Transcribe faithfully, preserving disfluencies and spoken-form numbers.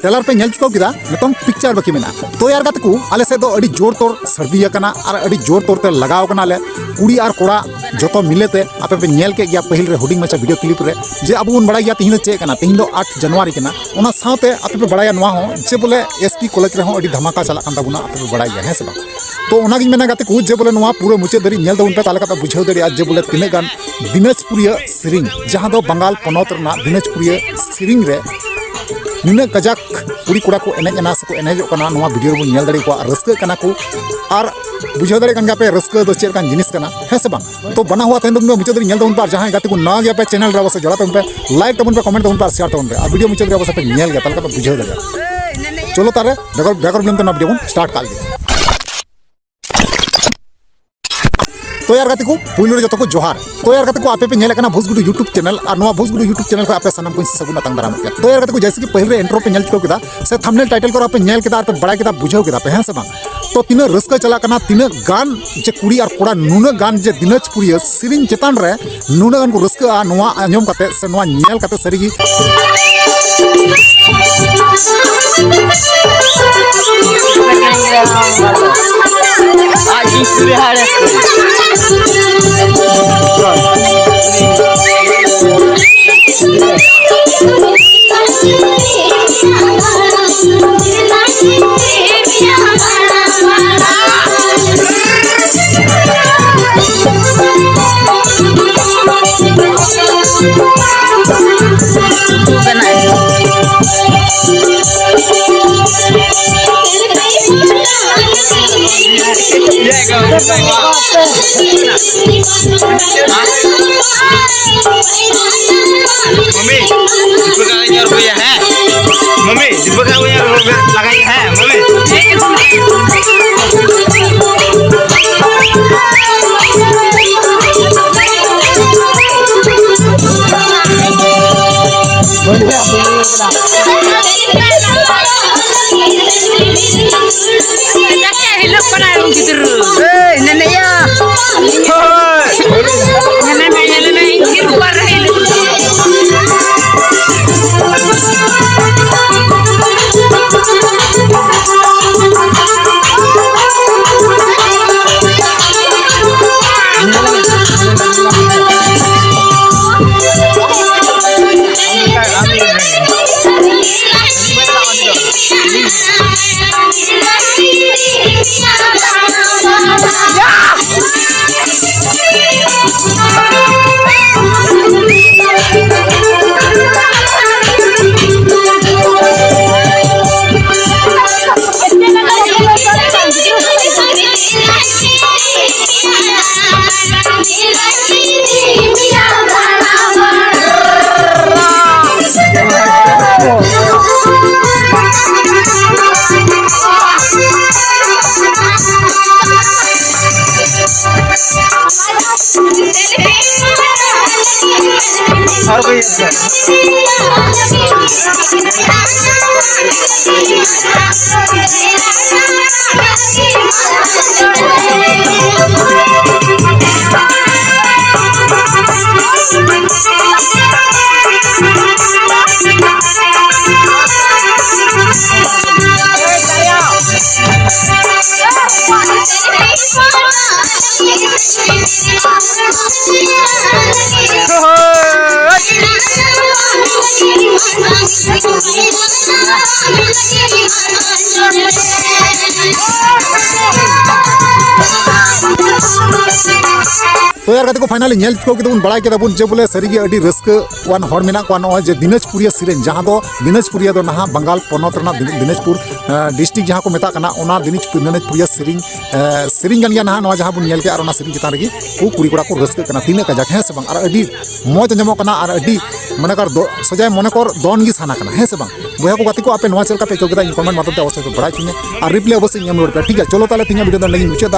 Trailer ᱯᱮ ᱧᱮᱞ ᱪᱩᱠᱟᱹᱣ ᱠᱮᱫᱟ, ᱱᱤᱛᱚᱝ ᱯᱤᱠᱪᱟᱨ ᱵᱟᱹᱠᱤ ᱢᱮᱱᱟᱜᱼᱟ᱾ ᱛᱚ ᱭᱟᱨ ᱜᱟᱛᱮ ᱠᱚ, ᱟᱞᱮ ᱥᱮᱫ ᱫᱚ ᱟᱹᱰᱤ ᱡᱳᱨ ᱛᱳᱨ ᱥᱟᱹᱨᱫᱤ ᱟᱠᱟᱱᱟ ᱟᱨ ᱟᱹᱰᱤ ᱡᱳᱨ ᱛᱳᱨ ᱛᱮ ᱞᱟᱜᱟᱣ ᱠᱟᱱᱟ ᱞᱮ, ᱠᱩᱲᱤ ᱟᱨ ᱠᱚᱲᱟ ᱡᱚᱛᱚ ᱢᱤᱞᱮ ᱛᱮ᱾ ᱟᱯᱮ ᱯᱮ ᱧᱮᱞ ᱠᱮᱫ ᱜᱮᱭᱟ ᱯᱟᱹᱦᱤᱞ ᱨᱮ ᱦᱩᱰᱤᱧ ᱢᱟᱪᱷᱟ ᱵᱷᱤᱰᱤᱭᱳ ᱠᱞᱤᱯ ᱨᱮ ᱡᱮ ᱟᱵᱚ ᱵᱚᱱ ᱵᱟᱲᱟᱭ ᱜᱮᱭᱟ ᱛᱮᱦᱮᱧ ᱫᱚ ᱪᱮᱫ ᱠᱟᱱᱟ, ᱛᱮᱦᱮᱧ ᱫᱚ ᱟᱴ ᱡᱟᱱᱩᱣᱟᱨᱤ ᱠᱟᱱᱟ᱾ ᱚᱱᱟ ᱥᱟᱶᱛᱮ ᱟᱯᱮ ᱯᱮ ᱵᱟᱲᱟᱭᱟ ᱱᱚᱣᱟ ᱦᱚᱸ ᱡᱮ ᱵᱚᱞᱮ ᱮᱥ ᱯᱤ ᱠᱚᱞᱮᱡᱽ ᱨᱮᱦᱚᱸ ᱟᱹᱰᱤ ᱫᱷᱟᱢᱟᱠᱟ ᱪᱟᱞᱟᱜ ᱠᱟᱱ ᱛᱟᱵᱚᱱᱟ, ᱟᱯᱮ ᱯᱮ ᱵᱟᱲᱟᱭ ᱜᱮᱭᱟ, ᱦᱮᱸ ᱥᱮ ᱵᱟᱝ? ᱛᱚ ᱚᱱᱟᱜᱤᱧ ᱢᱮᱱᱟ ᱜᱟᱛᱮ ᱠᱚ, ᱡᱮ ᱵᱚᱞᱮ ᱱᱚᱣᱟ ᱯᱩᱨᱟᱹ ᱢᱩᱪᱟᱹᱫ ᱫᱷᱟᱹᱨᱤᱡ ᱧᱮᱞ ᱛᱟᱵᱚᱱ ᱯᱮ, ᱛᱟᱦᱚᱞᱮ ᱠᱷᱟᱱ ᱯᱮ ᱵᱩᱡᱷᱟᱹᱣ ᱫᱟᱲᱮᱭᱟᱜᱼᱟ ᱡᱮ ᱵᱚᱞᱮ ᱛᱤᱱᱟᱹᱜ ᱜᱟᱱ ᱫᱤᱱᱟᱡᱽᱯᱩᱨᱤᱭᱟᱹ ᱥᱮᱨᱮᱧ, ᱡᱟᱦᱟᱸ ᱫᱚ ᱵᱟᱝᱜᱟᱞ ᱯᱚᱱᱚᱛ ᱨᱮᱱᱟᱜ ᱫᱤᱱᱟᱡᱽᱯᱩᱨᱤᱭᱟᱹ ᱥᱮᱨᱮᱧ ᱨᱮ ᱱᱤᱱᱟᱹᱜ ᱠᱟᱡᱟᱠ ᱠᱩᱲᱤ ᱠᱚᱲᱟ ᱠᱚ ᱮᱱᱮᱡ ᱮᱱᱟ ᱥᱮᱠᱚ ᱮᱱᱮᱡᱚᱜ ᱠᱟᱱᱟ, ᱱᱚᱣᱟ ᱵᱷᱤᱰᱤᱭᱳ ᱨᱮᱵᱚᱱ ᱧᱮᱞ ᱫᱟᱲᱮ ᱠᱚᱣᱟ ᱟᱨ ᱨᱟᱹᱥᱠᱟᱹᱜ ᱠᱟᱱᱟ ᱠᱚ᱾ ᱟᱨ ᱵᱩᱡᱷᱟᱹᱣ ᱫᱟᱲᱮᱭᱟᱜ ᱠᱟᱱ ᱜᱮᱭᱟ ᱯᱮ ᱨᱟᱹᱥᱠᱟᱹ ᱫᱚ ᱪᱮᱫ ᱞᱮᱠᱟᱱ ᱡᱤᱱᱤᱥ ᱠᱟᱱᱟ, ᱦᱮᱸ ᱥᱮ ᱵᱟᱝ? ᱛᱚ ᱵᱟᱱᱟ ᱦᱚᱲ ᱛᱟᱦᱮᱱ ᱫᱚ ᱢᱩᱪᱟᱹᱫ ᱫᱷᱟᱹᱨᱤᱡ ᱧᱮᱞ ᱛᱟᱵᱚᱱ ᱯᱮ, ᱟᱨ ᱡᱟᱦᱟᱸᱭ ᱜᱟᱛᱮ ᱠᱚ ᱱᱟᱣᱟ ᱜᱮᱭᱟ ᱯᱮ ᱪᱮᱱᱮᱞ ᱨᱮ, ᱚᱵᱚᱥᱥᱳᱭ ᱡᱚᱲᱟᱣ ᱛᱟᱵᱚᱱ ᱯᱮ, ᱞᱟᱭᱤᱠ ᱛᱟᱵᱚᱱ ᱯᱮ, ᱠᱚᱢᱮᱱᱴ ᱛᱟᱵᱚᱱ ᱯᱮ ᱟᱨ ᱥᱮᱭᱟᱨ ᱛᱟᱵᱚᱱ ᱯᱮ᱾ ᱟᱨ ᱵᱷᱤᱰᱤᱭᱳ ᱢᱩᱪᱟᱹᱫ ᱨᱮ ᱚᱵᱚᱥᱥᱳᱭ ᱯᱮ ᱧᱮᱞ ᱜᱮᱭᱟ, ᱛᱟᱦᱚᱞᱮ ᱠᱷᱟᱱ ᱯᱮ ᱵᱩᱡᱷᱟᱹᱣ ᱫᱟᱲᱮᱭᱟᱜᱼᱟ᱾ ᱪᱚᱞᱚ ᱛᱟᱦᱚᱞᱮ ᱵᱮᱜᱚᱨ ᱵᱮᱜᱚᱨ ᱵᱤᱞᱚᱢ ᱛᱮ ᱱᱚᱣᱟ ᱵᱷᱤᱰᱤᱭᱳ ᱵᱚᱱ ᱥᱴᱟᱨᱴ ᱠᱟᱜ ᱞᱮᱜᱮ᱾ ᱛᱚ ᱭᱟᱨ ᱜᱟᱛᱮ ᱠᱚ, ᱯᱩᱭᱞᱩ ᱨᱮ ᱡᱚᱛᱚ ᱠᱚ ᱡᱚᱦᱟᱨ᱾ ᱛᱚ ᱭᱟᱨ ᱜᱟᱛᱮ ᱠᱚ, ᱟᱯᱮ ᱯᱮ ᱧᱮᱞᱮᱫ ᱠᱟᱱᱟ ᱵᱷᱩᱥᱜᱩᱰᱩ YouTube ᱪᱮᱱᱮᱞ, ᱟᱨ ᱱᱚᱣᱟ ᱵᱷᱩᱥᱜᱩᱰᱩ YouTube ᱪᱮᱱᱮᱞ ᱠᱷᱚᱱ ᱟᱯᱮ ᱥᱟᱱᱟᱢ ᱠᱚᱧ ᱥᱟᱹᱜᱩᱱ ᱟᱛᱟᱝ ᱫᱟᱨᱟᱢᱮᱫ ᱯᱮᱭᱟ᱾ ᱛᱚ ᱭᱟᱨ ᱜᱟᱛᱮ ᱠᱚ, ᱡᱮᱭᱥᱮ ᱠᱤ ᱯᱟᱹᱦᱤᱞ ᱨᱮ ᱤᱱᱴᱨᱳ ᱯᱮ ᱧᱮᱞ ᱪᱩᱠᱟᱹᱣ ᱠᱮᱫᱟ, ᱥᱮ ᱛᱷᱟᱢᱵᱱᱮᱞ ᱴᱟᱭᱴᱮᱞ ᱠᱚᱨᱮ ᱟᱯᱮ ᱧᱮᱞ ᱠᱮᱫᱟ ᱟᱨ ᱯᱮ ᱵᱟᱲᱟᱭ ᱠᱮᱫᱟ, ᱵᱩᱡᱷᱟᱹᱣ ᱠᱮᱫᱟ ᱯᱮ, ᱦᱮᱸ ᱥᱮ ᱵᱟᱝ? ᱛᱚ ᱛᱤᱱᱟᱹᱜ ᱨᱟᱹᱥᱠᱟᱹ ᱪᱟᱞᱟᱜ ᱠᱟᱱᱟ, ᱛᱤᱱᱟᱹᱜ ᱜᱟᱱ ᱡᱮ ᱠᱩᱲᱤ ᱟᱨ ᱠᱚᱲᱟ ᱱᱩᱱᱟᱹᱜ ᱜᱟᱱ ᱡᱮ ᱫᱤᱱᱟᱡᱽᱯᱩᱨᱤᱭᱟᱹ ᱥᱮᱨᱮᱧ ᱪᱮᱛᱟᱱ ᱨᱮ ᱱᱩᱱᱟᱹᱜ ᱜᱟᱱ ᱠᱚ ᱨᱟᱹᱥᱠᱟᱹᱜᱼᱟ, ᱱᱚᱣᱟ ᱟᱸᱡᱚᱢ ᱠᱟᱛᱮ ᱥᱮ ᱱᱚᱣᱟ ᱧᱮᱞ ᱠᱟᱛᱮ ᱥᱟᱹᱨᱤᱜᱮ मम्मी, दीपक का यार भैया है। मम्मी, दीपक का यार लगाई है, मम्मी। बढ़िया, बढ़िया। ᱦᱤᱞᱳᱜ ᱠᱟᱱᱟᱭ ᱩᱱᱤ ᱜᱤᱫᱽᱨᱟᱹ᱾ ᱮᱭ, ᱱᱮᱱᱮᱭᱟ᱾ और कोई अच्छा? ᱛᱚ ᱭᱟᱨ ᱜᱟᱛᱮ ᱠᱚ, finally ᱧᱮᱞ ᱪᱩᱠᱟᱹᱣ ᱠᱮᱫᱟ ᱵᱚᱱ, ᱵᱟᱲᱟᱭ ᱠᱮᱫᱟ ᱵᱚᱱ ᱡᱮ ᱵᱚᱞᱮ ᱥᱟᱹᱨᱤᱜᱮ ᱟᱹᱰᱤ ᱨᱟᱹᱥᱠᱟᱹ ᱟᱱ ᱦᱚᱲ ᱢᱮᱱᱟᱜ ᱠᱚᱣᱟ ᱱᱚᱜᱼᱚᱭ ᱡᱮ ᱫᱤᱱᱟᱡᱽᱯᱩᱨᱤᱭᱟᱹ ᱥᱮᱨᱮᱧ, ᱡᱟᱦᱟᱸ ᱫᱚ ᱫᱤᱱᱟᱡᱽᱯᱩᱨᱤᱭᱟᱹ ᱫᱚ ᱱᱟᱦᱟᱜ ᱵᱟᱝᱜᱟᱞ ᱯᱚᱱᱚᱛ ᱨᱮᱱᱟᱜ ᱫᱤᱱ-, ᱫᱤᱱᱟᱡᱽᱯᱩᱨ, ᱟᱸ, district ᱡᱟᱦᱟᱸ ᱠᱚ ᱢᱮᱛᱟᱜ ᱠᱟᱱᱟ, ᱚᱱᱟ ᱫᱤᱱᱟᱡᱽᱯᱩᱨ, ᱫᱤᱱᱟᱡᱽᱯᱩᱨᱤᱭᱟᱹ ᱥᱮᱨᱮᱧ, ᱟᱸ, ᱥᱮᱨᱮᱧ ᱠᱟᱱ ᱜᱮᱭᱟ ᱱᱟᱦᱟᱜ ᱱᱚᱣᱟ ᱡᱟᱦᱟᱸ ᱵᱚᱱ ᱧᱮᱞ ᱠᱮᱜᱼᱟ᱾ ᱟᱨ ᱚᱱᱟ ᱥᱮᱨᱮᱧ ᱪᱮᱛᱟᱱ ᱨᱮᱜᱮ ᱠᱚ ᱠᱩᱲᱤ ᱠᱚᱲᱟ ᱠᱚ ᱨᱟᱹᱥᱠᱟᱹᱜ ᱠᱟᱱᱟ ᱛᱤᱱᱟᱹᱜ ᱠᱟᱡᱟᱠ, ᱦᱮᱸ ᱥᱮ ᱵᱟᱝ? ᱟᱨ ᱟᱹᱰᱤ ᱢᱚᱡᱽ ᱟᱸᱡᱚᱢᱚᱜ ᱠᱟᱱᱟ, ᱟᱨ ᱟᱹᱰᱤ ᱢᱚᱱᱮ ᱠᱚᱨ ᱫᱚ, ᱥᱚᱡᱟᱭ ᱢᱚᱱᱮ ᱠᱚᱨ ᱫᱚᱱ ᱜᱮ ᱥᱟᱱᱟ ᱠᱟᱱᱟ, ᱦᱮᱸ ᱥᱮ ᱵᱟᱝ? ᱵᱚᱭᱦᱟ ᱠᱚ, ᱜᱟᱛᱮ ᱠᱚ, ᱟᱯᱮ ᱱᱚᱣᱟ ᱪᱮᱫ ᱞᱮᱠᱟ ᱯᱮ ᱟᱹᱭᱠᱟᱹᱣ ᱠᱮᱫᱟ? ᱤᱧ comment ᱢᱟᱫᱽᱫᱷᱚᱢ ᱛᱮ ᱚᱵᱚᱥᱥᱳᱭ ᱯᱮ ᱵᱟᱲᱟᱭ ᱦᱚᱪᱚᱧᱟ᱾ ᱟᱨ reply ᱚᱵᱚᱥᱥᱳᱭ ᱤᱧ ᱮᱢ ᱨᱩᱣᱟᱹᱲ ᱯᱮ, ᱴᱷᱤᱠ ᱜᱮᱭᱟ? ᱪᱚᱞᱚ ᱛᱟᱦᱞᱮ ᱛᱮᱦᱮᱧᱟᱜ video ᱫᱚ ᱱᱚᱸᱰᱮ ᱜᱤᱧ ᱢᱩᱪᱟᱹᱫᱟ᱾